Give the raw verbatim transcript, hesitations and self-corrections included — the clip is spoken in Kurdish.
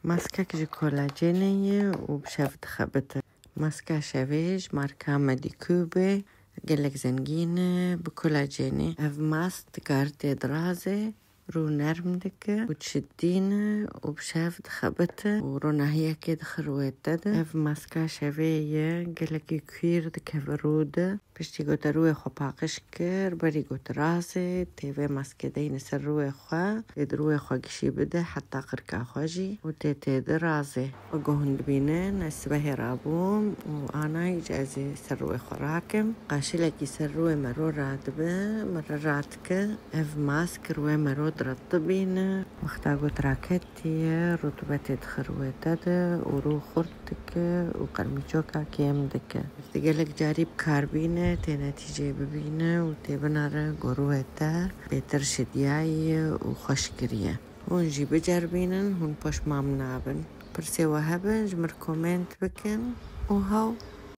Maskek ji kolacênê ye û bi şev dixebite. Maska şevê ji marka Medicube, gelek zengîn e bi kolacênê. Ev mask dikare tê dirazê, rû nerm dike û çitîne û bi şev dixebite û ronahiyekê dixir wê te de. Ev maska şevê ye, gelekî kuîr dikeve rû de. Piştî ku te rûyê xwe paqij kir, berî ku tu razê, tê vê maskê deyne ser rûyê xwe, tê di rûyê xwe gişî bide heta qirka xwe jî û tê tê de razê. Wek ku hûn dibînin, ez sibehê rabûm û ana hîç ez ê ser rûyê xwe rakim. Qaşilekî ser rûyê me ro radibe, me re radike. Ev mask rûyê me ro diretibîne. Wexta ku tu raketiye, rutubetê dixir wê te de û rû xurt dike û qermîçoka kêm dike. Di gelek carî bi kar bîne, tê netîceyê bibîne û tê binare ku rûyê te bêtir şidiyayî û xweş kiriye. Hûn jî biceribînin, hûn poşman nabin. Pirsê we hebe, ji mir komênt bikin û hew